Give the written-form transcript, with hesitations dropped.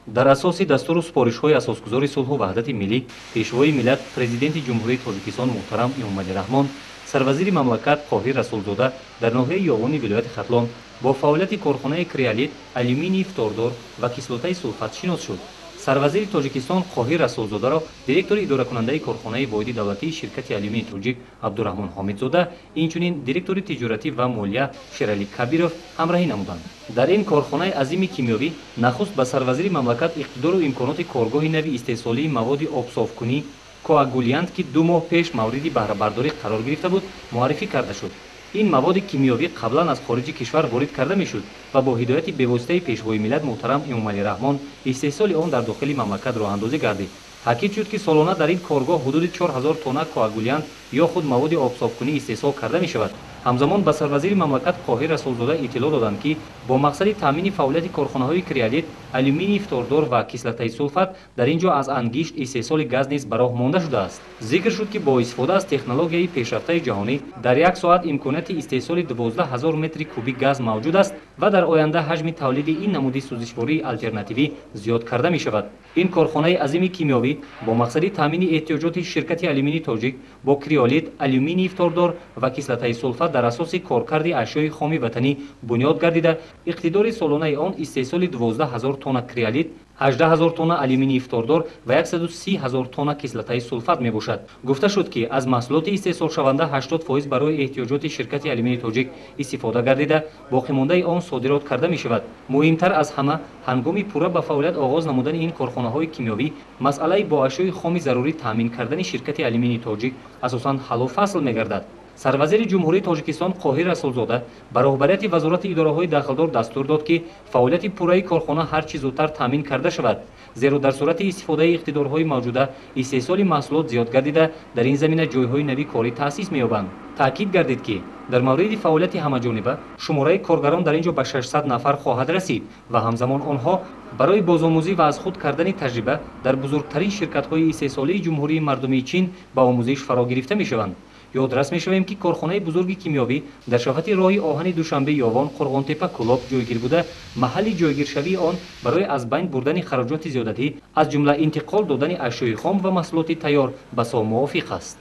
Дар асоси дастуру супоришҳои асосгузори сулҳу ваҳдати миллӣ, Пешвои миллат, Президенти Ҷумҳурии Тоҷикистон муҳтарам Эмомалӣ Раҳмон, сарвазири мамлакат Қоҳир Расулзода дар ноҳияи Ёвони вилояти Хатлон бо фаъолияти корхонаи криолит, алюминии фтордор ва кислотаи сулфат шинос шуд. Сарвазири Тоҷикистон Қоҳир Расулзодаро директори идоракунандаи корхонаи воҳиди давлатии ширкати алюминии тоҷик Абдураҳмон Ҳомидзода, инчунин директори тиҷоратӣ ва молия Шералӣ Кабиров ҳамраҳӣ намуданд. Дар ин корхонаи азими кимиёвӣ нахуст ба сарвазири мамлакат иқтидору имконоти коргоҳи нави истеҳсолии маводи обсофкунӣ коагулянт, ки 2 моҳ пеш мавриди баҳрабардорӣ қарор гирифта буд, муаррифӣ карда шуд. Ин маводи кимиёвӣ қаблан аз хориҷи кишвар ворид карда мешуд ва бо ҳидояти бевоситаи Пешвои миллат муҳтарам Эмомалӣ Раҳмон истеҳсоли он дар дохили мамлакат роҳандозӣ гардид. Таъкид шуд, ки солона дар ин коргоҳ ҳудуди 4000 тонна коагулянт ё худ маводи обсофкунӣ истеҳсол карда мешавад. Ҳамзамон ба сарвазири мамлакат Қоҳир Расулзода иттилоъ доданд, ки бо мақсади таъмини фаъолияти корхонаҳои криолит, алюминии фтордор ва кислотаи сулфат дар ин ҷо аз ангишт истеҳсоли газ низ ба роҳ монда шудааст. Зикр шуд, ки бо истифода аз технологияи пешрафтаи ҷаҳонӣ дар як соат имконияти истеҳсоли 12 000 метри кубӣ газ мавҷуд аст ва дар оянда ҳаҷми тавлиди ин намуди сӯзишвории алтернативӣ зиёд карда мешавад. Ин корхонаи азими кимиёвӣ бо мақсади таъмини эҳтиёҷоти ширкати алюминии тоҷик бо криолит, алюминии фтордор ва кислотаи сулфат дар асоси коркарди ашёи хоми ватанӣ бунёд гардида, иқтидори солонаи он истеҳсоли 12 000 тонна криолит, 18 000 тонна алюминии фтордор ва 130 000 тонна кислотаи сулфат мебошад. Гуфта шуд, ки аз маҳсулоти истеҳсолшаванда 80% барои эҳтиёҷоти ширкати алюминии тоҷик истифода гардида, боқимондаи он содирот карда мешавад. Муҳимтар аз ҳама, ҳангоми пурра ба фаъолият оғоз намудани ин корхонаҳои кимиёвӣ масъалаи бо ашёи хоми зарурӣ таъмин кардани ширкати алюминии тоҷик асосан ҳаллу фасл мегардад. Сарвазири Ҷумҳурии Тоҷикистон Қоҳир Расулзода ба роҳбарияти вазорати идораҳои дахлдор дастур дод, ки фаъолияти пурраи корхона ҳар чӣ зудтар таъмин карда шавад, зеро дар сурати истифодаи иқтидорҳои мавҷуда истеҳсоли маҳсулот зиёд гардида, дар ин замина ҷойҳои нави корӣ таъсис меёбанд. Таъкид гардид, ки дар мавриди фаъолияти ҳамаҷониба шумораи коргарон дар ин ҷо ба 600 нафар хоҳад расид ва ҳамзамон онҳо барои бозомӯзӣ ва аз худ кардани таҷриба дар бузургтарин ширкатҳои истеҳсолии Ҷумҳурии Мардумии Чин ба омӯзиш фаро гирифта мешаванд. Ёдрас мешавем, ки корхонаи бузурги кимиёвӣ дар шафати роҳи оҳани Душанбе Ёвон Қурғонтепа Кӯлоб ҷойгир буда, маҳалли ҷойгиршавии он барои аз байн бурдани хароҷоти зиёдатӣ, аз ҷумла интиқол додани ашёи хом ва маҳсулоти тайёр, басо мувофиқ аст.